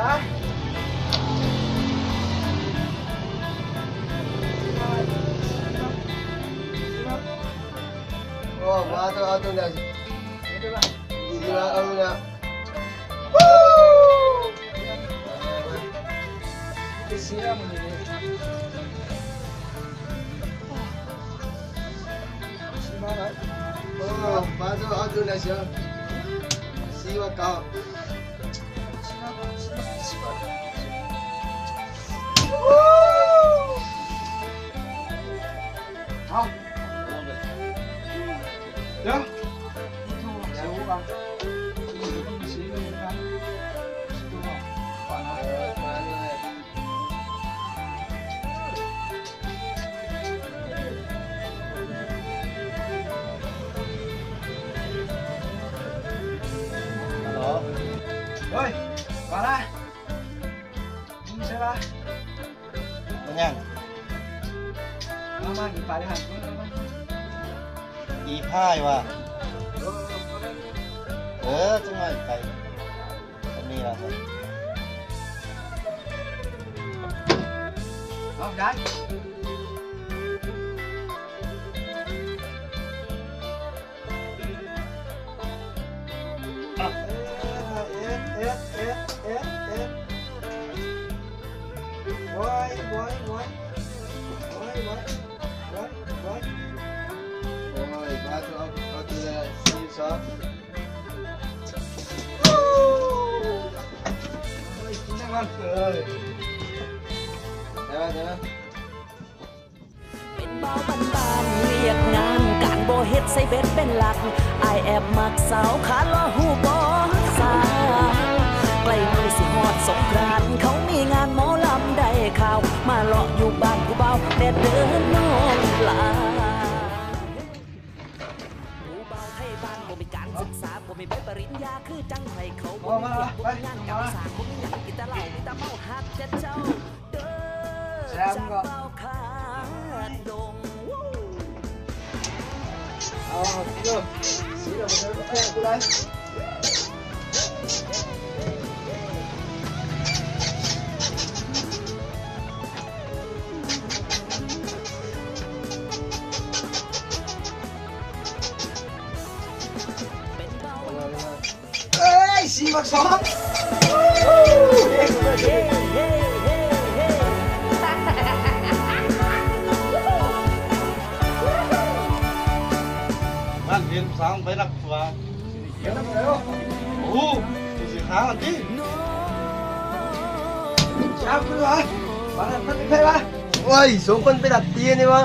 ໂອ້ ມາເຖິງເອົາຕົວນີ້ ດີວ່າເອົາລະ ໂອ້ຍ ມາລະ ມີໃຊ່ປະ? ມັນຫຍັງ? ມາ ມາ ກິນປາເລີຍຫັ້ນ ອີພາຍວ່າ ເອີ ຈັກໜ້ອຍໄປ ອັນນີ້ລະ ເອົາໄດ້. ໂອ້ຍ ບາດເອົາ ເອົາທີລະສີ່ສອງ ໂອ້ຍ ກິນນຳມັນເອີຍ ໄດ້ມາ ໄດ້ມາ. ເປັນບ່າວບ້ານໆ ວຽກງານການບໍ່ເຮັດ ໃຊ້ເບັດເປັນຫຼັກ ອ້າຍແອບມັກສາວຂາຫຼໍ່ ຮູ້ບໍ່ສາວ ໃກ້ມື້ຊິຮອດສົງການ ເຂົາມີງານໝໍລຳໄດ້ຂ່າວ ມາເລາະຢູ່ບ້ານຜູ້ບ່າວແດ່ເດີນ້ອງຫຼາ. ຜູ້ບ່າວໄທບ້ານບໍ່ມີການສຶກສາ ບໍ່ມີໃບປະລິນຍາຄືຈັ່ງໃຜ ເຂົາບໍ່ມີວຽກ ບໍ່ມີງານການສ້າງ ບໍ່ມີຫຍັງ ກິນແຕ່ເຫຼົ້າ ມີແຕ່ເມົາ ຮັກແຕ່ເຈົ້າ. ແຊມກໍ ເອົາ ເອົາ ເອົາ ສີດຳ ເອົາ ເອົາ ເອົາ ເອົາ ເອີຍ ສີ່ບັກສອງ ບ້ານເຫັນສາວໄປຮັກຕົວ ໂອ້ ຊິຂ້າມັນຕິ ສາມຄົນຫວາ ບ້ານນັ້ນມັນເປັນໃຜຫວາ ໂອ້ຍ ສອງຄົນໄປດັດຕີນີ້ຫວາ.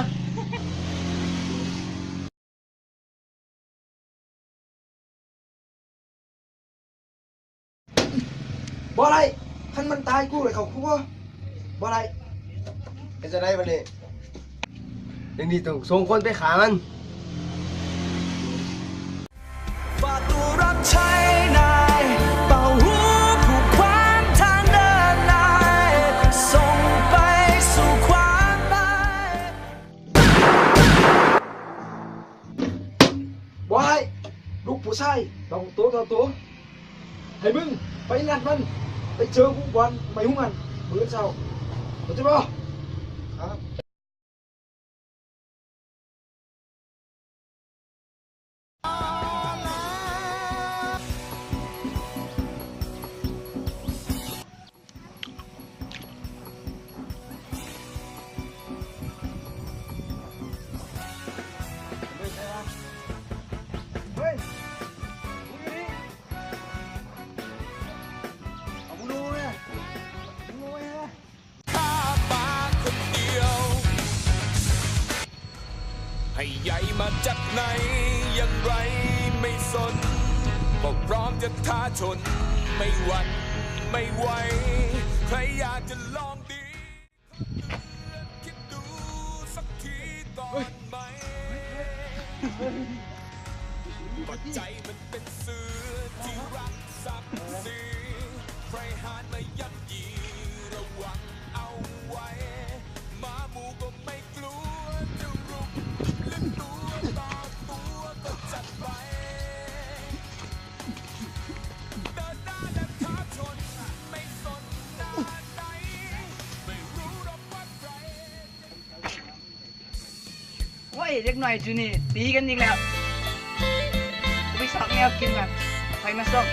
ບໍ່ໄດ້ ຄັນມັນຕາຍ ກູໄດ້ເຂົ້າຄຸກ ບໍ່ໄດ້. ເຮັດຈັ່ງໃດບັດນີ້? ຢ່າງນີ້ຕ້ອງສົ່ງຄົນໄປຂ້າມັນ. ຝາກຕົວຮັບໃຊ້ນາຍ ເປົ່າຫູຜູກຂວານທາງເດີນນາຍ ສົ່ງໄປສູ່ຂວານຕາຍ. ບໍ່ໃຫ້ ລູກຜູ້ຊາຍຕ້ອງໂຕຕໍ່ໂຕ. ໃຫ້ມຶງໄປນັດມັນ ໄປເຈີກູບ່ອນໄມ້ຫຸງຫັ້ນ ມື້ອື່ນເຊົ້າ ເຂົ້າໃຈບໍ່? ຄັບ. ຂ້າມາຄົນດຽວ ໃຫ້ໃຫຍ່ມາຈາກໃນຢ່າງໃດໄມ່ສົນ ກໍພ້ອມຈະທ້າຊົນ ໄມ່ຫວັ່ນໄມ່ໄຫວ ໃຜຢາກຈະລອງດີ ຄິດດູສັກທີກ່ອນໄໝ? ກໍໃຈມັນເປັນເສືອທີ່ລັກສັກສີ ໃຜຫານມາຢ້ຳ ດີ ລະວັງເອົາໄວ້ ໝາໝູ່ກໍໄມ່ກົວ ຈະລຸກ ເລື່ອງຕົວຕໍ່ຕົວກໍຈັດໄປ ເດີນໜ້າແລະທ້າຊົນ ໄມ່ສົນ ເດັກນ້ອຍຈຸນີ້ຕີກັນອີກແລ້ວ. ໄປຊອກແນວກິນກ່ອນ ຄ່ອຍມາຊົມ.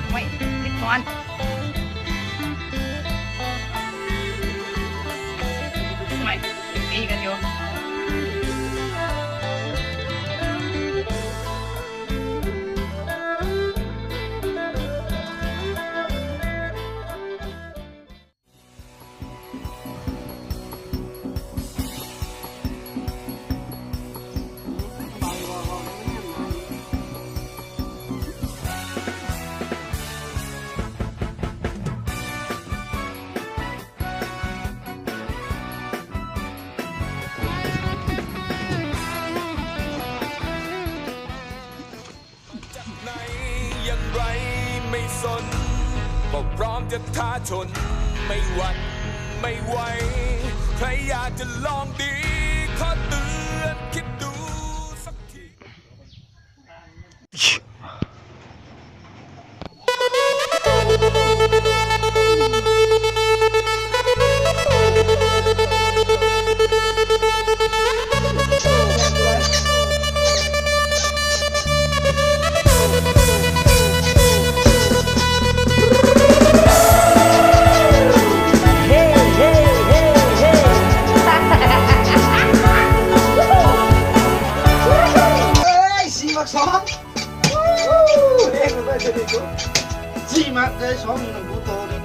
ໂອ້ຍ ຕິດກ່ອນ. ໂອ້ຍ ຕີກັນຢູ່. จะไหนอย่างไรไม่สน ก็พร้อมจะท้าชน ไม่หวั่นไม่ไหว ใครอยากจะลองดี ขอเตือนคิดดูสักที. ເອີຍ ສີ່ໝາກສອງ ເອີຍ ເບິ່ງເດີ ສີ່ໝາກເດີ ສອງນີ້ມັນບໍ່ໂຕເດີ.